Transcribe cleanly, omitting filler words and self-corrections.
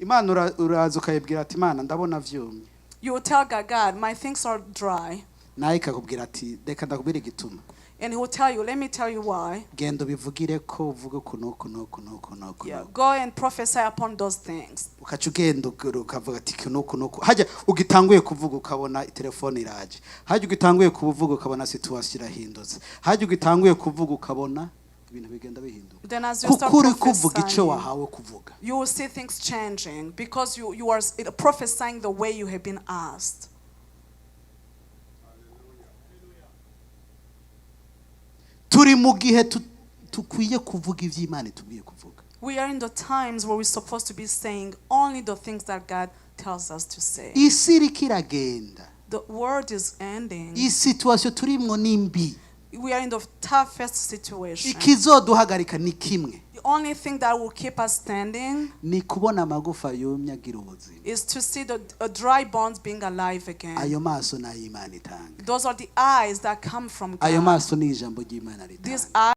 Imana uraza ukayibwira ati: "Imana, ndabona vyumye." You will tell God, "God, my things are dry." Nawe ikakubwira ati: "Reka ndakubwira igituma." And He will tell you, "Let me tell you why." "Genda ubivugire ko uvuge uku n'uku n'uku n'uku n'uku." Yeah, N'uku. go and prophesy upon those things. Ukaca ugenda ukavuga ati iki n'uku n'uku. Hajya ugitanguye kuvuga ukabona telefone iraje, hajya ugitanguye kuvuga ukabona situation irahindutse, hajya ugitanguye kuvuga ukabona ibintu bigenda bihinduka. Then as you start Kuko uri kuvuga icyo prophesying, wahawe kuvuga. you will see things changing because you are prophesying the way you have been asked. Turi mu gihe tukwiye kuvuga iby'Imana itubwiye kuvuga. We are in the times where we're supposed to be saying only the things that God tells us to say. Isi iriko iragenda. The world is ending. Iyi situation turimwo ni mbi. We are in the toughest situation. Ikizoduhagarika ni kimwe. The only thing that will keep us standing Ni kubona amagufa yumye agira ubuzima. is to see the dry bones being alive again. Ayo maso ni ay'Imana itanga. Those are the eyes that come from Ayo God. maso ni ijambo ry'Imana These ritanga.